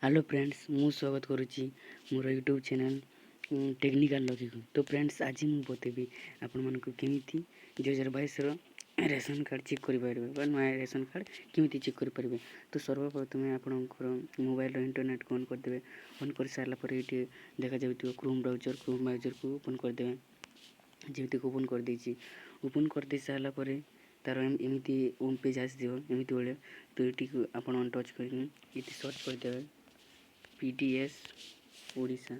Hello friends, ମୁଁ ସ୍ୱାଗତ କରୁଛି ମୋର ୟୁଟ୍ୟୁବ୍ ଚ୍ୟାନେଲ୍ ଟେକ୍ନିକାଲ୍ ଲକିକୁ। ତ ଫ୍ରେଣ୍ଡସ୍, ଆଜି ମୁଁ ବତେଇବି ଆପଣମାନଙ୍କୁ କେମିତି 2022ର ରେସନ୍ କାର୍ଡ଼ ଚେକ୍ କରିପାରିବେ ବା ନୂଆ ରେସନ୍ କାର୍ଡ଼ କେମିତି ଚେକ୍ କରିପାରିବେ। ତ ସର୍ବପ୍ରଥମେ ଆପଣଙ୍କର ମୋବାଇଲର ଇଣ୍ଟରନେଟ୍କୁ ଅନ୍ କରିଦେବେ। ଅନ୍ କରିସାରିଲା ପରେ ଏଇଠି ଦେଖାଯାଉଥିବ କ୍ରୋମ୍ ବ୍ରାଉଜର୍। କ୍ରୋମ୍ ବ୍ରାଉଜର୍କୁ ଓପନ୍ କରିଦେବେ, ଯେମିତିକି ଓପନ୍ କରିଦେଇଛି। ଓପନ୍ କରିଦେଇ ସାରିଲା ପରେ ତାର ଏମିତି ହୋମ୍ ପେଜ୍ ଆସିଯିବ, ଏମିତି ଭଳିଆ। ତ ଏଠିକୁ ଆପଣ ଟଚ୍ କରିକି ଏଠି ସର୍ଚ୍ଚ କରିଦେବେ PDS Odisha.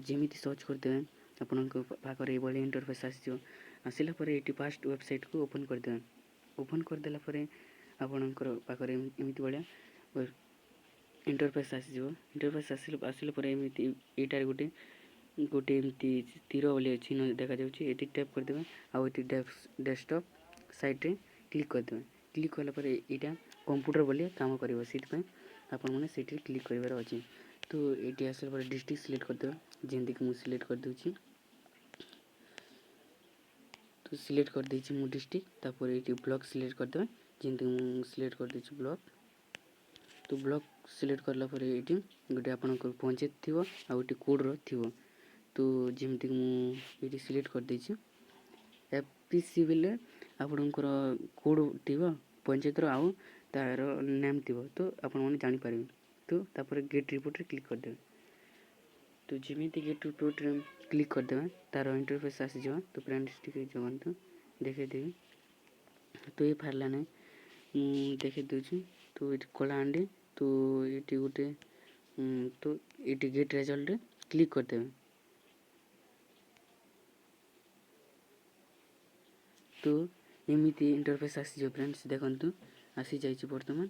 ଯେମିତି ସର୍ଚ୍ଚ କରିଦେବେ, ଆପଣଙ୍କ ପାଖରେ ଏଇଭଳି ଇଣ୍ଟରଫେସ୍ ଆସିଯିବ। ଆସିଲା ପରେ ଏଇଠି ଫାଷ୍ଟ ୱେବସାଇଟ୍କୁ ଓପନ୍ କରିଦେବେ। ଓପନ୍ କରିଦେଲା ପରେ ଆପଣଙ୍କର ପାଖରେ ଏମିତି ଭଳିଆ ଇଣ୍ଟରଫେସ୍ ଆସିଯିବ। ଇଣ୍ଟରଫେସ୍ ଆସିଲା ପରେ ଏମିତି ଏଇଟାରେ ଗୋଟେ ଗୋଟେ ଏମିତି ତୀର ବୋଲି ଚିହ୍ନ ଦେଖାଯାଉଛି। ଏଠି ଟ୍ୟାପ୍ କରିଦେବେ ଆଉ ଏଠି ଡେସ୍କଟପ୍ ସାଇଟ୍ରେ କ୍ଲିକ୍ କରିଦେବେ। କ୍ଲିକ୍ କଲା ପରେ ଏଇଟା କମ୍ପ୍ୟୁଟର ବୋଲି କାମ କରିବ, ସେଥିପାଇଁ ଆପଣମାନେ ସେଇଠି କ୍ଲିକ୍ କରିବାର ଅଛି। ତ ଏଇଠି ଆସିଲା ପରେ ଡିଷ୍ଟ୍ରିକ୍ଟ ସିଲେକ୍ଟ କରିଦେବେ, ଯେମିତିକି ମୁଁ ସିଲେକ୍ଟ କରିଦେଉଛି। ତ ସିଲେକ୍ଟ କରିଦେଇଛି ମୁଁ ଡିଷ୍ଟ୍ରିକ୍ଟ। ତାପରେ ଏଇଠି ବ୍ଲକ୍ ସିଲେକ୍ଟ କରିଦେବେ, ଯେମିତିକି ମୁଁ ସିଲେକ୍ଟ କରିଦେଇଛି ବ୍ଲକ୍। ତ ବ୍ଲକ୍ ସିଲେକ୍ଟ କଲା ପରେ ଏଇଠି ଗୋଟେ ଆପଣଙ୍କର ପଞ୍ଚାୟତ ଥିବ ଆଉ ଏଠି କୋଡ଼୍ର ଥିବ। ତ ଯେମିତିକି ମୁଁ ଏଇଠି ସିଲେକ୍ଟ କରିଦେଇଛି FPC ବେଲେ ଆପଣଙ୍କର କୋଡ଼୍ ଥିବ ପଞ୍ଚାୟତର ଆଉ ତାର ନେମ୍ ଥିବ, ତ ଆପଣମାନେ ଜାଣିପାରିବେ। ତ ତାପରେ ଗେଟ୍ ରିପୋର୍ଟରେ କ୍ଲିକ୍ କରିଦେବେ। ତ ଯେମିତି ଗେଟ୍ ରିପୋର୍ଟରେ କ୍ଲିକ୍ କରିଦେବେ, ତାର ଇଣ୍ଟରଫେସ୍ ଆସିଯିବ। ତ ଫ୍ରେଣ୍ଡସ୍, ଟିକେ ଜଗନ୍ତୁ, ଦେଖେଇଦେବି। ତ ଏ ବାହାରିଲା ନାହିଁ, ମୁଁ ଦେଖେଇ ଦେଉଛି। ତ ଏଇଠି କଳାହାଣ୍ଡି, ତ ଏଇଠି ଗୋଟେ, ତ ଏଇଠି ଗେଟ୍ ରେଜଲ୍ଟରେ କ୍ଲିକ୍ କରିଦେବେ। ତ ଏମିତି ଇଣ୍ଟରଫେସ୍ ଆସିଯିବ। ଫ୍ରେଣ୍ଡସ୍, ଦେଖନ୍ତୁ, ଆସିଯାଇଛି ବର୍ତ୍ତମାନ।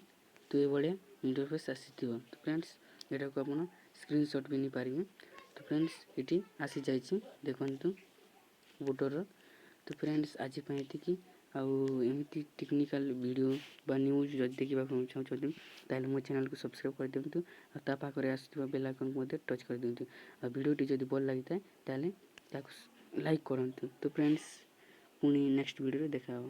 ତ ଏଭଳିଆ ଇଣ୍ଟରଫେସ୍ ଆସିଥିବ। ତ ଫ୍ରେଣ୍ଡସ୍, ଏଟାକୁ ଆପଣ ସ୍କ୍ରିନସଟ୍ ବି ନେଇପାରିବେ। ତ ଫ୍ରେଣ୍ଡସ୍, ଏଠି ଆସିଯାଇଛି ଦେଖନ୍ତୁ ଭୋଟରର। ତ ଫ୍ରେଣ୍ଡସ୍, ଆଜି ପାଇଁ ଏତିକି। ଆଉ ଏମିତି ଟେକ୍ନିକାଲ୍ ଭିଡ଼ିଓ ବା ନ୍ୟୁଜ୍ ଯଦି ଦେଖିବାକୁ ଚାହୁଁଛନ୍ତି, ତାହେଲେ ମୋ ଚ୍ୟାନେଲ୍କୁ ସବସ୍କ୍ରାଇବ୍ କରିଦିଅନ୍ତୁ ଆଉ ତା ପାଖରେ ଆସୁଥିବା ବେଲ୍ ଆଇକନ୍କୁ ମଧ୍ୟ ଟଚ୍ କରିଦିଅନ୍ତୁ। ଆଉ ଭିଡ଼ିଓଟି ଯଦି ଭଲ ଲାଗିଥାଏ, ତାହେଲେ ତାକୁ ଲାଇକ୍ କରନ୍ତୁ। ତ ଫ୍ରେଣ୍ଡସ୍, ପୁଣି ନେକ୍ସଟ ଭିଡ଼ିଓରେ ଦେଖା ହେବ।